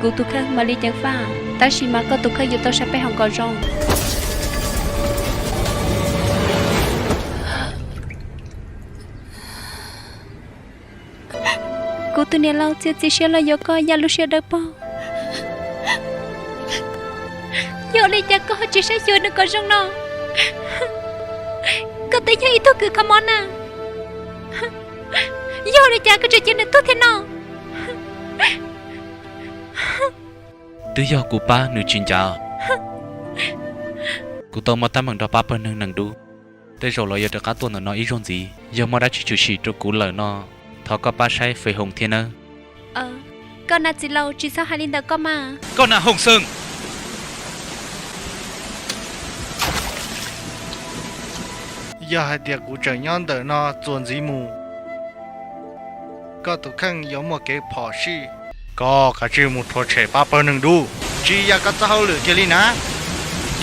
Kuv tus kheej mam li ceev faj, tab sis mas koj tus kheej yuav tau saib peb hauv nkauj zoo. Kuv tus niam laus txiav txim siab los yuav koj yam lub siab dawb paug. Yog li cas koj ho tsis saib xyuas nws kom zoo no? Koj twb yog ib tug kws kho mob na. Yog li cas koj tseem cia nws tuag thiab no? Twb yog kuv pab nws tsis ncav. Kuv tau muaj teeb meem nrog pab pawg neeg nees dub. Tej zaum lawv yuav rov qab tuaj ntawm no ib zaug ntxiv. Yog muaj dab tsi tshwm sim rau kuv lawm no, thov koj pab saib Fej Hoos thiab nawb. Koj na txiv laus, tsis txhob hais li ntawd koj mas. Koj na Hoos Xees. Yog hais tias kuv tseem nyob ntawm no txuas ntxiv mus, koj tus kheej yuav muaj kev phom sij. Koj kav tsij mus rhuav tshem pab pawg neeg dub, tsis yog koj txoj hauj lwm kiag li na.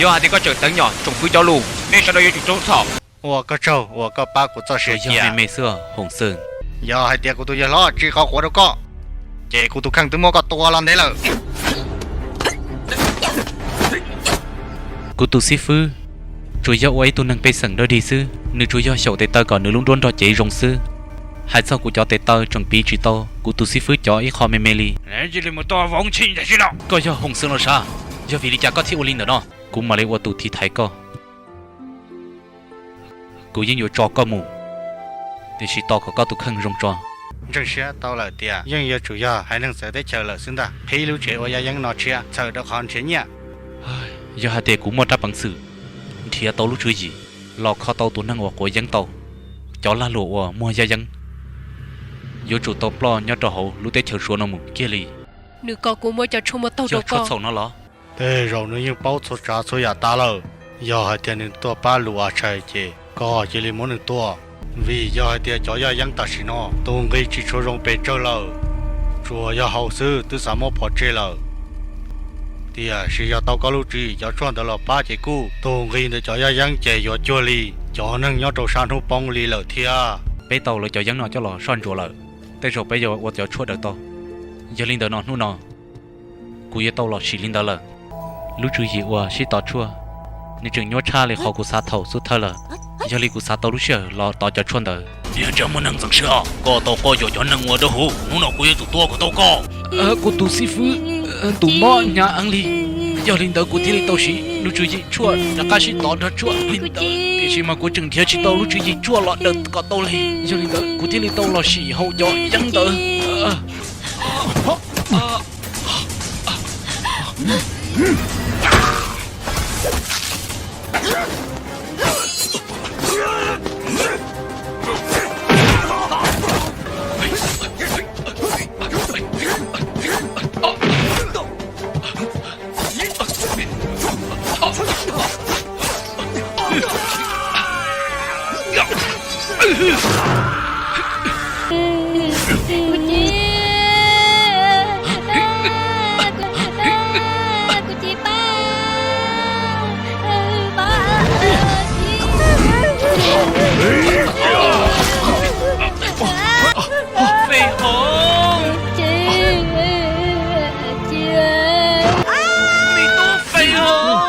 Yog hais tias koj tseem teev nyom tsoom fwv cov lus, nej sawv daws yuav tsum raug txhom. Ua koj tsaug uas koj pab kuv txoj sia cia. Me me xwb Hoos Xees. Yog hais tias kuv tus yawg hlob tsis qhov quav rau koj, ces kuv tus kheej twb muab koj tua los ntev lawm. Kuv tus xib fwb tsuas yog ua ib tug neeg pej xeem dawb dig xwb, nws tsuas yog xyaum tes taw kom nws lub nruab nrog cev zoo xwb. Hais txog kuv cov tes taw tseem piv tsis tau kuv tus xib fwb cov ib qho me me li. Cia li mus tua vauv ntxhi ntag sib los. Koj yog Hoos Xees los sav? Yog vim li cas koj thiaj ua li ntawm no? Kuv mam li ua tus tiv thaiv koj. Kuv yeej yuav tso koj mus, tiam sis tos kom koj tus kheej zoo tso. Ntseeg siab tau lawm tias yeej yuav tsum yog haiv neeg txawv teb chaws lawm xwb ntag, qhib lub tsev ua yaj yeeb no tshiab txhawm rau qhov nrhiav nyiaj. Yog hais tias kuv muaj rab peev xwm nrhiav tau lub tswv yim los kho tau tus neeg uas quav yeeb tau, cov lag luam uas muag yaj yeeb yuav tsum tau ploj nyob rau hauv lub teb chaws Suav no mus kiag li. Nws kom kuv muab cov tshuaj muab taug rau koj. Tshuaj txhaum no los? Tej zaum nws yeej paub txhua tsav txhua yam tas lawm. Yog hais tias nws tuaj pab Lus As Tshais ces koj cia li muab nws tua, vim yog hais tias cov yaj yeeb tam sim no tus nqi tsis tshua zoo pes tsawg lawm, tsuas yog haus xwb twb xav muab pov tseg lawm. Tiam sis yog tau koj lub tswv yim cov tshuaj ntawd los pab ces kuj, tus nqi ntawm cov yaj yeeb ces yuav cuag li cov neeg nyob rau sab hnub poob li lawm thiab. Peb tau lawv cov yeeb no coj los soj ntsuam lawm, tej zaum peb yuav ua cov tshuaj daws tau. Yog li ntawd no hnub no kuv yuav tau los sim li ntawd lawm. Lub tswv yim uas sib tov tshuaj, nws tseem nyuaj tshaj li qhov kuv xav thaum xub thawj lawm. Yog li kuv xav tau lub sij hawm los tov cov tshuaj ntawd. Yog ntsej muag neeg ntxeev siab, koj tau quaj yuam cov neeg ua dawb huv, hnub no kuv yuav tsum tua kom tau koj. Kuv tus xib fwb, tus mob hnyav eev li, yog li ntawd kuv thiaj li tau siv lub tswv yim tshuaj rov qab sib tov nrog tshuaj li ntawd, tiam sis mas kuv tseem nrhiav tsis tau lub tswv yim tshuaj los daws kom tau li. Yog li ntawd kuv thiaj li tau los sim haus cov yeeb ntawd. Fej Hoos, me tub Fej Hoos.